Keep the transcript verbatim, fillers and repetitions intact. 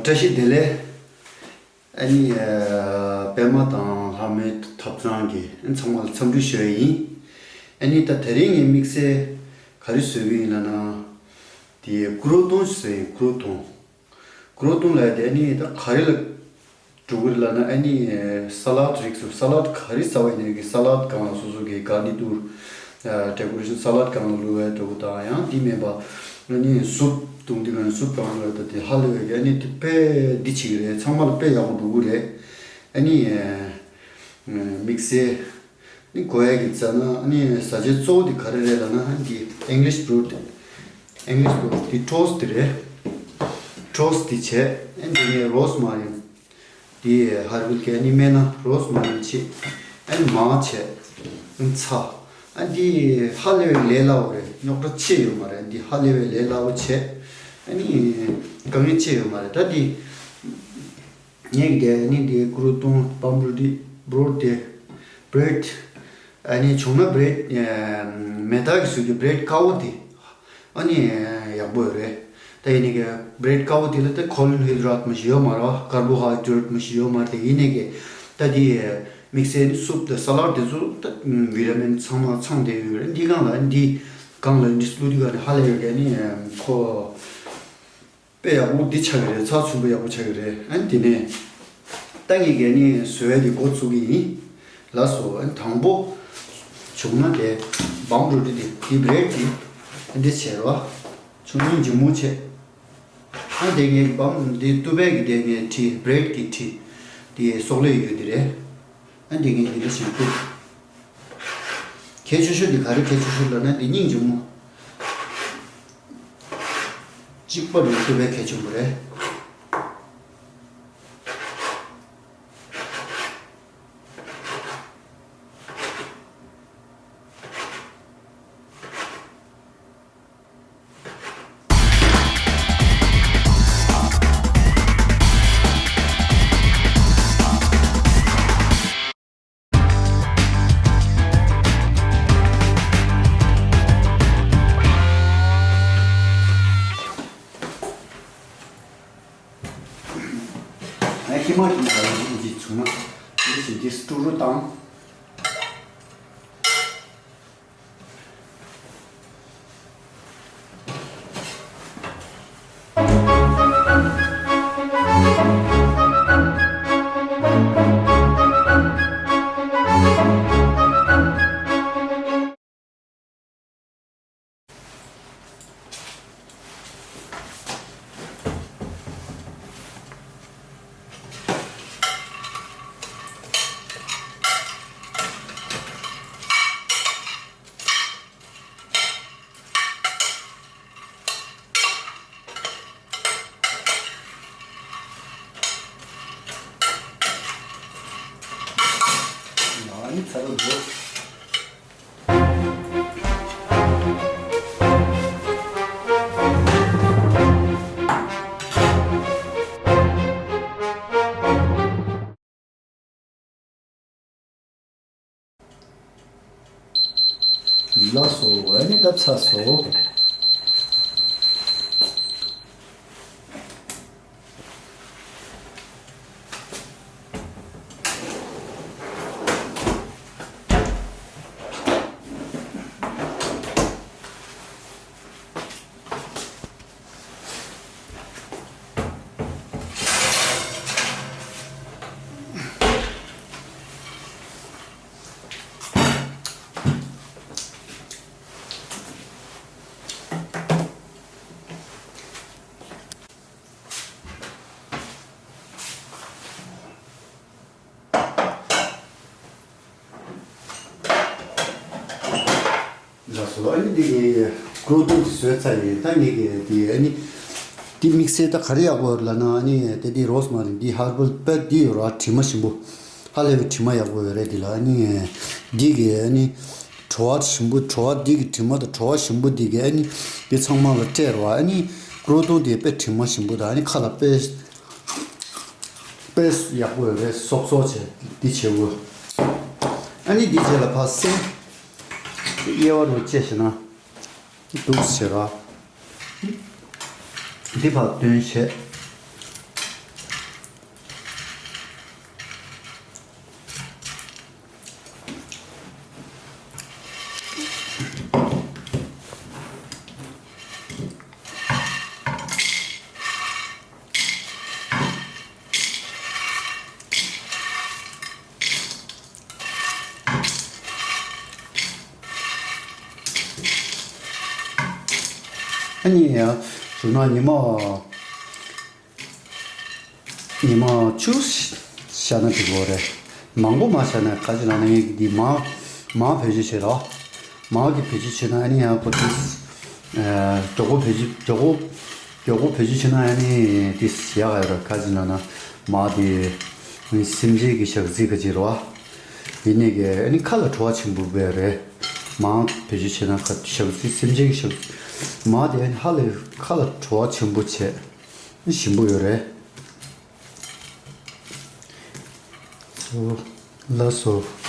བཀྲ་ཤིས་བདེ་ལེགས། ཨ་ནི་ཨ་པད་མ་དང་ལྷ་མོའི་ཐབ་ཚང་གི་ཚང་མ་ལ་འཚམས་འདྲི་ཞུ་ཡ་ཡིན། ཨ་ནི་ད་དེ་རིང་ངའི་དམིགས་བསལ་ག་རེ་བཟོས་ཀྱི་ཡིན་ལབ་ན། དེ་ཀུ་རུ་ཏོང་བཟོས་ཡིན། ཀུ་རུ་ཏོང་། ཀུ་རུ་ཏོང་ལབ་ཡ་དེ་ཨ་ནི་ད་ག་རེ་ལ་འགྲོ་གི་རེད་ལབ་ན། ཨ་ནི་ས་ལད་རིགས་སུ། ས་ལད་ག་རེ་ཟ་བ་ཡིན་ནའི་གི་ས་ལད་སྒང་ལ་སོ་སོ་གི་ག་ནི་འདུག་ཨ་ཌེ་ཀོ་རེ་ཤན་ས་ལད་སྒང་ལ་བླུགས་པའི་འདྲ་པོ་དང་། ཡང་དེ་མིན་པ་ཨ་ནི་སུབ་བཏུང་དུས་སྒང་ལ་སུབ་སྒང་ལ་ད་དེ་ཧ་ལས་པའི་གི་ཨ་ནི་དེ་དཔེ་འདི་བྱེད་ཀྱི་རེད། ཚང་མ་ལ་དཔེ་ཡག་པོ་འགྲོ་གི་རེད། ཨ་ནི་ཨ་དམིགས་བསལ་ནི་དགོས་ཡ་གི་ཟ་ན། ཨ་ནི་ཟ་ཆས་གཙོ་བོ་དེ་ག་རེ་རེད་ལབ་ན། ཨ་ནི་འདི་ཨིང་ལིཤ་བྷི་རེཌ། ཨིང་ལིཤ་བྷི་རེཌ་དེ་ཊོ་སི་ཊི་དེ་རེད། ཊོ་སི་ཊི་དེ་བྱས། ཨ་ནི་དེ་ནས་རོ་སི་མ་རིན། དེ་ཧར་བུལ་གྱི་ཨ་ནི་སྨན་སྣ། རོ་སི་མ་རིན་བྱས། ཨ་ནི་མར་བྱས། ཨ་ནི་ཚྭ། ཨ་ནི་འདི་ཧ་ལས་པའི་ལས་སླ་པོ་རེད། རྙོག་དྲ་ཆེ་ཡོད་མ་རེད། འདི་ཧ་ལས་པའི་ལས་སླ་པོ་བྱས། ཨ་ནི་དཀའ་ངལ་ཆེ་ཡོད་མ་རེད། ད་འདི་ངས་འདི་ཨ་ནི་འདི་ཀུ་རུ་ཏོང་། བམ་རུ་ཏི། བྷི་རེཌ་དེ། བྷི་རེཌ། ཨ་ནི་བྱུང་ན་བྷི་རེཌ་ཨ་མེ་སྟག་གིས་བཟོས་རྒྱུ་བྷི་རེཌ་དཀར་པོ་དེ་ཨ་ནི་ཡག་པོ་ཡོད་རེད། ད་ཡིན་ནའི་གི་བྷི་རེཌ་དཀར་པོ་དེ་ལ་ད་ཁོ་ལོན་ཧའི་ཌི་རེ་ཊི་མ་ཞིག་ཡོད་མ་རེད་པ། ཀར་བོ་ཧའི་ཌི་རེ་ཊི་མ་ཞིག་ཡོད་མ་རེད། དེ་ཡིན་ནའི་གི་ད་དེ་དམིགས་བསལ་ནི་སུབ་དང་ས་ལད་དེ་ཚོ་ད་བི་ཊ་མིན་ཚང་མ་ཚང་བསྡད་ཡོད་རེད། འདི་སྒང་ལ་འདི་སྒང་ལ་འདི་བླུགས་དུས་ག་ནི་ཧ་ལས་ཡོད་གི། ཨ་ནི་ཁོ་དཔེ་ཡག་པོ་འདི་ཆགས་ཀྱི་རེད། ཚྭ་ཚོན་པོ་ཡག་པོ་ཆགས་ཀྱི་རེད། ཨ་ནི་དེ་ནས་ད་ངས་ག་ནི་བཟོ་ཡ་དེ་འགོ་ཚུགས་ཀྱི་ཡིན། ལགས་སོ། ཨ་ནི་དང་པོ་བྱུང་ན་དེ་བམ་རུ་ཏི་དེ། དེ་བྷི་རེཌ་དེ་ཨ་འདི་བྱས་རོགས། ཆུང་ཆུང་ལྗིད་མོ་བྱས། ཨ་དེ་ངས་བམ་དེ་ཏུ་པད་ཀྱི་དེ་ངས་ཁྲི། བྷི་རེཌ་ཀྱི་ཁྲི་དེ་སོག་ལེ་ཡོད་དེ་རེད། ཨ་འདི་ངས་འདི་འདྲ་ཞིག་བཏུབ། གལ་ཆེ་ཤོས་འདི་ག་རེ་གལ་ཆེ་ཤོས་ལབ་ན། འདི་སྙིང་རྗེ་མོ། གཅིག་པ་ནས་བཏུབ་པའི་གལ་ཆེན་པོ་རེད། ཨ་ཧི་མ་ཧི་མ་ལ་ཡིན་གྱི་བྱུང་ན་འདི་ཞིག་འདི་སུ་ཀྲུག་ཀྲུག་བཏང་། ཡང་ནི་ཚ་རུ་འགྲོ། ལགས་སོ། ཨ་ནི་ད་ཚར་སོང་། ལགས་སོ། ཨ་ནི་འདི་གི་ཀུ་རུ་ཏོང་དེ་བཟོས་ཚར་ཡིན། ད་ངེད་ཀྱི་འདི་ཨ་ནི་འདི་དམིགས་བསལ་ད་ག་རེ་ཡག་པོ་ལབ་ན། ཨ་ནི་དེ་འདི་རོ་སི་མ་རི་འདི་ཧར་བལ་པད་འདི་ཡོད་ར། དྲི་མ་ཞིམ་པོ། ཧ་ལས་པའི་དྲི་མ་ཡག་པོ་ཡོད་རེད་འདི་ལ། ཨ་ནི་འདི་གི་ཨ་ནི་བྲོ་བ་ཞིམ་པོ། བྲོ་བ་འདི་གི་དྲི་མ་དང་བྲོ་བ་ཞིམ་པོ་འདི་གི་ཨ་ནི་འདི་ཚང་མ་ལ་སྤྲད་རོགས། ཨ་ནི་ཀུ་རུ་ཏོང་དེ་དཔེ་དྲི་མ་ཞིམ་པོ་དང་། ཨ་ནི་ཁ་ལ་དཔེ་དཔེ་ཡག་པོ་ཡོད་རེད། སོབ་སོབ་བྱས་འདི་བྱེད་དགོས། ཨ་ནི་འདི་རྗེས་ལ་ཕར་སེན་གཡས་པ་རུ་བཅད་བྱས་ན་འདུག་ཟེར་ར། འདི་ཕར་བཏོན་བྱས། ཡང་བྱུང་ན་ཉི་མ་ཉི་མ་བཅུ་བཞག་ན་འགྲིག་གི་རེད། མང་པོ་མ་བཞག་ན་ག་ཅི་ལབ་ན་ངས་འདི་མང་མང་བེད་སྤྱོད་བྱེད་རོགས། མང་གི་བེད་སྤྱོད་བྱེད་ན་ཨ་ནི་ཡང་ཁོ་དེ་མགྱོགས་པོ་བེད་སྤྱོད་མགྱོགས་པོ་མགྱོགས་པོ་བེད་སྤྱོད་བྱེད་ན་ཨ་ནི་དེ་ཡག་ག་ཡོད་རེད། ག་ཅི་ལབ་ན་མང་དེ་སེམས་ཅན་གྱི་ཞག་རྩི་ག་ཅི་རེད་བ། ཡིན་ནའི་གི་ཨ་ནི་ཁ་ལ་བྲོ་བ་ཆེན་པོ་བས་རེད། མང་བེད་སྤྱོད་བྱེད་ན་ཁ་ཞག་རྩི་སེམས་ཅན་གྱི་ཞག་མང་དེ་ཨ་ནི་ཧ་ལས་ཁ་ལ་བྲོ་བ་ཆེན་པོ་བྱས་ཨ་ནི་ཞིམ་པོ་ཡོད་རེད། སོ། ལགས་སོ།